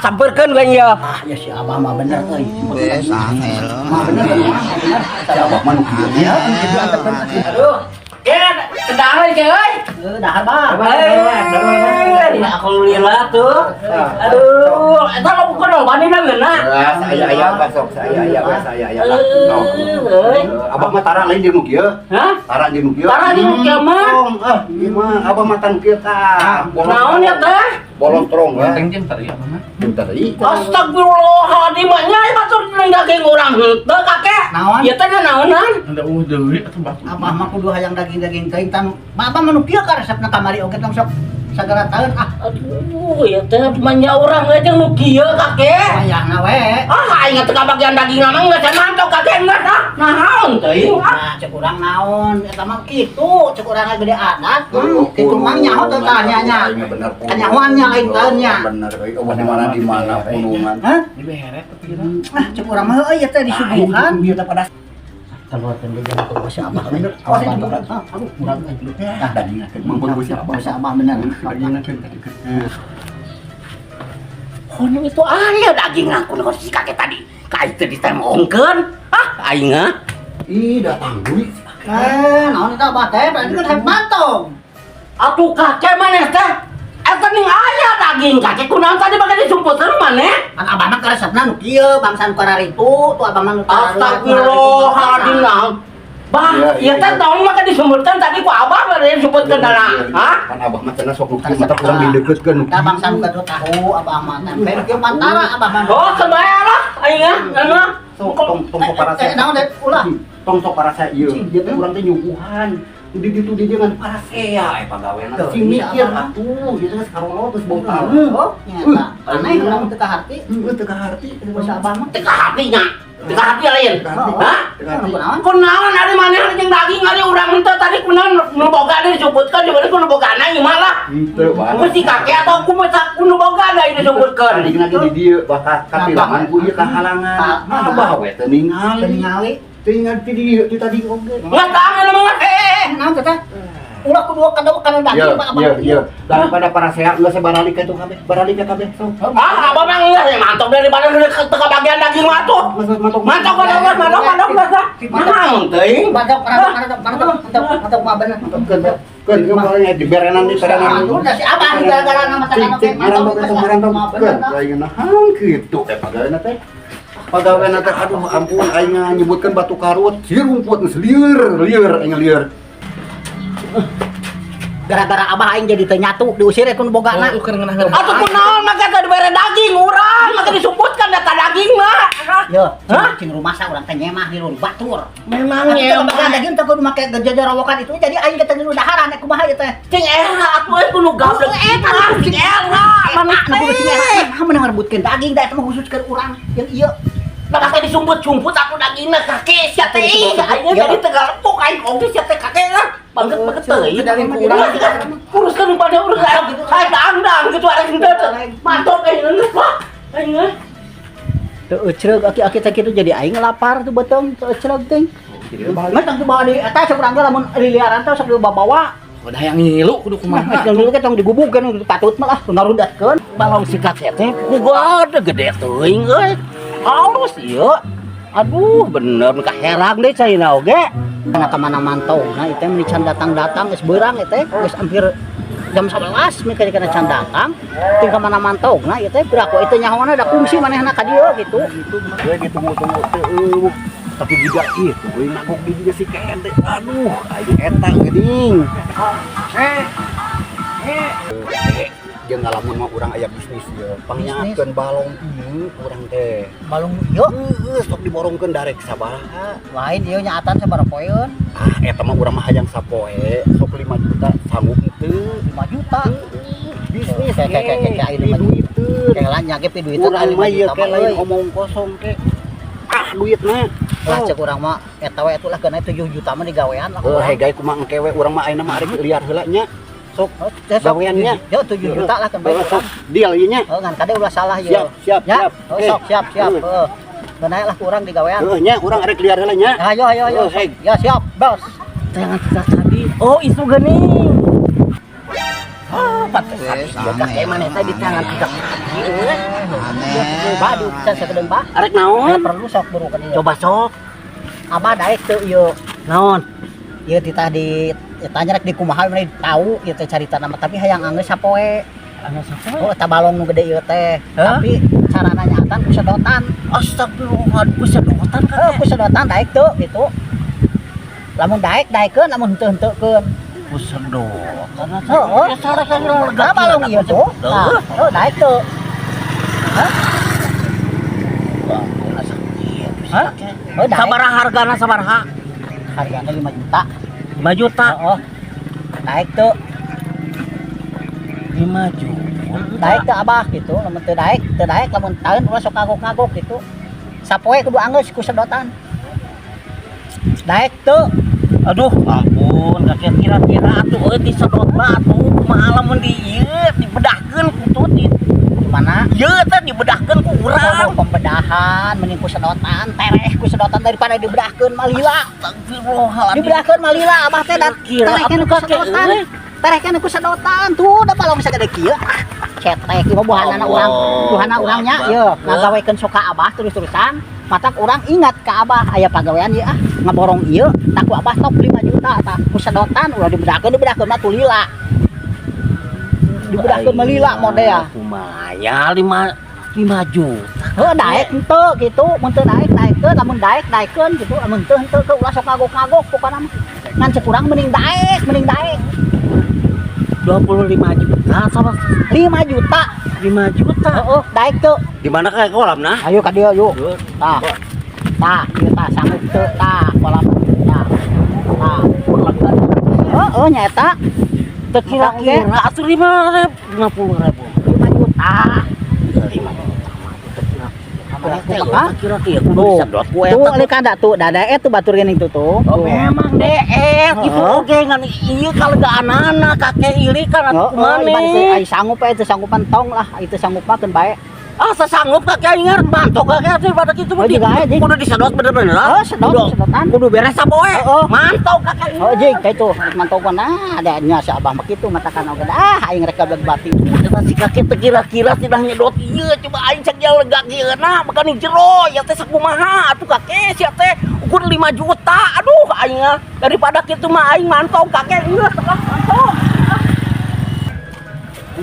Sampeurkeun we ieu. Ah, ya si Abah mah bener euy. Wes angel. Mah bener kan, mah bener. Si Abah mah nu kieu nya. Aduh. Ya, tendangan ke euy. Eh, dahar, Bah. Eh, alhamdulillah tuh. Aduh, eta mah bukan loba dina ngeunah. Ah, saya aya Abah sok, saya aya we, saya aya lah. Sok. Euy. Abah mah tara lain jeung nu kieu. Hah? Tara jeung nu kieu. Tara jeung nu kieu mah? Tong, ah, ieu mah Abah mah tan kieu tah. Naon ya teh? Bolong terong we. Ganteng jeung tadi apa mah? Bentar ieu. Astagfirullahaladzim, nya batur daging urang henteu, Kakek. Naon? Ieu teh naonan? Ada deui atuh batu. Abah mah kudu hayang daging-daging teuing tan. Abah mah nu kieu ka resepna kamari oge tong sok sagala taeun ah. Aduh, ieu teh manya urang aja nu kieu, Kakek. Wayahna we. Ah, aing teh kabagian daging mah geus mantap, Kakek, geus ah. Naon teuing ah. Nah, cek urang naon eta mah kitu, cek urang gede adat. Kitu mah nyaho teh tanya nya. Kanyahoan nya lain teu nya. Bener euy, eueuh di mana di mana punungan. Hah? Dibeheret atuh kita. Ah, cek urang mah euy teh disuguhan. Bieu teh pada Keluarkan dia jangan ke si Abah bener. Oh, saya juga. Ah, aduh, murah euy. Nah, daging akeun mangkon ku si Abah. Si Abah bener. Daging akeun tadi. Hono itu aya daging aku nu si kakek tadi. Ka itu ditembongkeun. Ah, aing ah. Ih, datang deui. Eh, naon eta Abah teh? Berarti kan hayang mantong. Atuh kakek maneh teh. Eta ning aya daging kakek kunaon tadi make disumputkeun maneh? Kan Abah mah karesepna nu kieu, bangsa nu kararitu, tuh Abah mah nu Astagfirullahaladzim, naon? Bah, Iya, ieu teh iya. naon make disumputkeun tadi ku Abah mah disumputkeun dana. Hah? Kan Abah mah cenah sok nu kieu mata kurang dideukeutkeun nu Eta bangsa nu kadua tahu Abah mah tempe nu kieu pantara Abah mah. Oh, sebae lah aing ah. Anu. Tong tong tong sok parasa. Eh, naon teh ulah. Tong sok parasa ieu. Ieu teh urang teh nyuguhan. Di ditu di jangan parasea eh pagaweana. Tuh, Sing bisa mikir Abah. atuh, ieu teh karolo geus bau tahu. Oh, nyata. Aneh urang teu kaharti. Heuh, teu kaharti. Bangsa Abah mah. Teu kahati nya. Teu kahati lain. Hah? Teu kaharti. Kunaon? Kunaon ari maneh jeung daging ari urang henteu tadi kunaon nu boga disebutkeun jeung ku nu bogana ieu mah lah. Henteu, Bang. Ku si kakek atau ku mah ku nu boga da disebutkeun. Tadi lagi di dieu bakal kapilangan ku ieu kahalangan. Abah we teu ningali. Teu ningali. Teu ningali ti dieu ti tadi oge. Nggak tangan mah. Eh, eh, naon teh teh? Ulah kudu kada kana Iya, daging Pak Abah. iya, iya. Daripada parasea geus baralik ka itu kabeh, baralik ka kabeh sok. Ah, abah mah geus ya mantap daripada teu kabagian daging mah tuh. Mantap, Mantap mantap mantap mantap mantap. Naon teuing? Mantap, mantap, mantap, mantap, mantap, mantap mah bener. Keun, keun ieu mah diberenan di perenan. Aduh, da si Abah gara-gara nama Cik, teh cik, mantap, marantong, marantong, mah keun. bener. Aing nahan kitu teh pagaweana teh. Pagaweana teh aduh ampun aing nyebutkeun batu karut, si rumput geus lieur, lieur aing lieur. Gara-gara Abah aing jadi teu nyatu diusir ku nu bogana. Oh, keur ngeunah. Atuh kunaon make teh dibere daging urang, make disumputkan data daging mah. Yo, Hah? cing rumasa urang teh nyemah di luar batur. Memang Tapi teu nyemah. kabagian daging teh kudu make gejejorowokan itu jadi aing teh kudu daharan kumaha ieu teh. Cing era atuh euy kudu gablek. Eta cing era Mana mana kudu cing teh. era nah meunang ngerebutkeun daging da eta mah khusus keur urang yang ieu. Nah, kakek disumput-sumput aku dagingna kakek sia teh. Ih, aing jadi tegalepuk aing oge sia teh kakek lah. Banget banget teuing. Daging ku urang. Uruskeun pada urang aing dangdang gitu aing teh. Mantap aing geus lah. Aing geus. Teu eucreug aki-aki teh kitu jadi aing lapar tuh beuteung teu eucreug teh. Geus tong dibawa di eta sok urang ge lamun liliaran teh sok dibawa-bawa. Udah yang ngilu kudu kumaha. Nah, dulu teh tong digubugkeun patut mah lah ngarudatkeun. Balong si kakek teh kudu gede teuing euy. Halus ieu. Aduh, bener ka herang deh caina oge. Kana ka mana mantau nah itu meni can datang-datang geus beurang ieu teh geus hampir jam 11 mi kana can datang ting ka mana mantau nah ieu teh piraku itu nyahoana da kungsi manehna ka dieu gitu. Gue ditunggu-tunggu teh eueuh. Tapi juga itu euy nagok di dieu si Ken teh. Aduh, aing eta geuning. Eh. Eh. Jeung ngalamun mah urang aya bisnis ieu. Pangnyakeun balong ieu urang teh. Balong ieu? Heeh, sok diborongkeun darek sabaraha. Lain ieu nyaatan sabaraha poeun? Ah, eta mah urang mah hayang sapoe, sok 5 juta sanggup henteu? 5 juta. Bisnis Kayak kayak kayak kayak di duiteun. Kayak lah nya ge pi duiteun Urang mah ieu 5 juta ke mah lain euy. omong kosong ke. Ah, duitna. Lah cek urang mah eta we atuh lah geuna 7 juta mah digawean lah. Heuh, hegai kumaha engke we urang mah ayeuna mah arek liar heula nya. Sok Oh, teh sok gaweannya. Ya 7 juta lah kan bae. Heuh, sok deal ieu nya. Oh, ngan kade ulah salah ieu. Siap, siap, Ya, siap. oh, sok siap, siap. Heuh. Heeh. Geuna lah kurang digawean. Heuh nya urang arek liar heula nya. Ayo ayo ayo. Heuh, heg. Ya siap, bos. Jangan kita tadi. Oh, itu geuning. Ah, pantesan Wes, ieu kakek maneh teh di tangan kita. Kieu. Bah, diupisan sakedeung, Bah. Arek naon? Perlu sok buru ka dieu. Coba sok. Abah daek teu ieu? Naon? Ieu titah di tanya rek di kumaha mah tahu ieu teh carita nama, tapi hayang anggeus sapoe. Anu sapoe? Oh, eta balong nu gede ieu teh. Hah? Tapi carana nyaatan ku sedotan. Astagfirullah, ku sedotan? Heuh, Kakek. Ku sedotan daek teu gitu? Lamun daek, daekeun, lamun henteu, henteukeun. Ku sedotan. Heeh. Nah, balong ieu tuh. Nah, heuh, daek teu? Hah? Hah? Oh, daek. Sabaraha hargana, sabaraha? Hargana 5 juta. 5 juta. Heeh. Daek teu? 5 juta. Daek teu, Abah, gitu? Lamun teu daek, teu daek, lamun taeun ulah sok ngagok-ngagok gitu. Sapoe kudu anggeus ku sedotan. Daek teu? Aduh, ampun, kakek, kira-kira atuh euy disedot mah atuh kumaha lamun di ieu dibedahkeun ku tuh di Mana? Ieu teh dibedahkeun ku urang. Oh, pembedahan mending ku sedotan, tereh ku sedotan daripada dibedahkeun mah lila. Astagfirullahaladzim. Dibedahkeun mah lila, Abah teh dat. Kira Tereh keneh ku atuh, kakek, sedotan. euy. Tereh keneh ku sedotan tuh, da balong sagede kieu. Ah, cetrek ieu mah buhanana urang, buhana urangnya ieu ngagawekeun sok ka Abah terus-terusan. Matak urang ingat ka Abah aya pagawean ieu ah ngaborong ieu tak ku Abah top 5 juta tah ku sedotan, ulah dibedahkeun, dibedahkeun mah tuh lila. Dibedahkeun mah lila model. Kumaha 5 5 juta. Heuh, daek henteu gitu? Mun teu daek, daekeun, lamun daek, daekeun gitu, lamun teu, henteu ke ulah sok ngagok-ngagok pokona mah. Ngan cek urang mending daek, mending daek. 25 juta sama 5 juta. 5 juta. Heeh, daek teu? Di mana kayak kolam nah? Ayo ka dieu yuk. Tah. Tah, ieu tah sanggup teu tah kolam tah. Tah. Heeh, nya eta. Teu kira-kira atuh 5 ribu, 50 ribu. 5 juta. 5 juta mah teu kira. Hah? Kira-kira kudu Tuh. disedot ku Tuh, eta. ali kada tuh, dada tuh batur geuning tuh tuh. Oh, memang deek gitu Heeh. oge ngan ieu kalegaanana kakek ilikan atuh Heeh, iban teu kumaneh. ai sanggup we, teu sanggupan tong lah, itu sanggup mah keun bae. Ah, sasanggup kakek ingat mantok kakek atuh pada kitu Oh, juga aya, Jing. kudu disedot bener-bener. Oh, sedot, sedotan. Kudu beres sapoe. Heeh. Mantau kakek. Oh, jing, kayak itu, mantauan ah, ada nya si Abah mah kitu matakan oge ah aing rek gablek bati. Eta si kakek teh kira-kira tidak nyedot ieu, coba aing cek dia lega ieu nah makan jero ya teh sakumaha atuh kakek sia teh ukur 5 juta. Aduh, aing ah, daripada kitu mah aing mantau kakek ieu tengah mantau.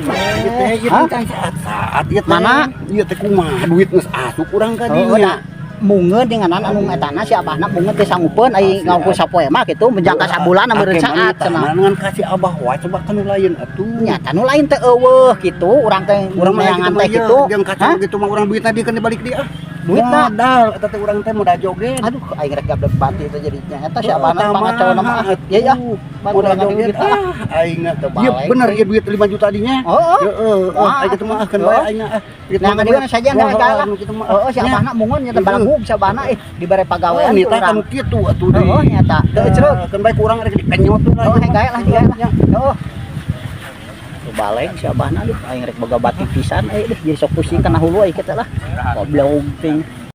Ieu teh ieu Hah? teh saat-saat ieu teh. Mana? Ieu teh kumaha duit geus asup urang ka Oh, dinya. da mungeun dengan anu etana si Abahna mungeun teh sanggupeun ai ngaku sapoe mah kitu menjangka sabulan meureun saat cenah. Ngan kasih Abah wae coba kanu lain atuh. Nya nu lain teh eueuh kitu urang teh Urang mah neangan gitu teh mah kitu. jeung kacau Hah? gitu mah urang duitna di kan dibalik dia ah. Duitna? Modal eta teh urang teh modal joget. Aduh, aing rek gablek bati teh jadinya eta si Abahna pangacau mah. Ya ya. Modal joget ah. ah aing Teu ieu balik. Bener ieu duit 5 juta dinya. Oh, oh. Heeh, Wah, aing kitu mah keun oh. bae aing ah. Gitu Nah, kan saja dah gawe lah. Kitu mah. Oh, si Abahna mungun nya teh balagug si Abahna eh dibere pagawean Nih ku tah urang. kanu kitu atuh deui. Oh, nyata. Teu ecrek. Keun bae ku urang rek dikenyot tuh lah. Oh, heng gae lah, gae lah. Oh. Tuh balik si Abahna duh aing rek boga bati pisan euy deh jadi sok pusing kana hulu euy kitu lah. Goblok ting.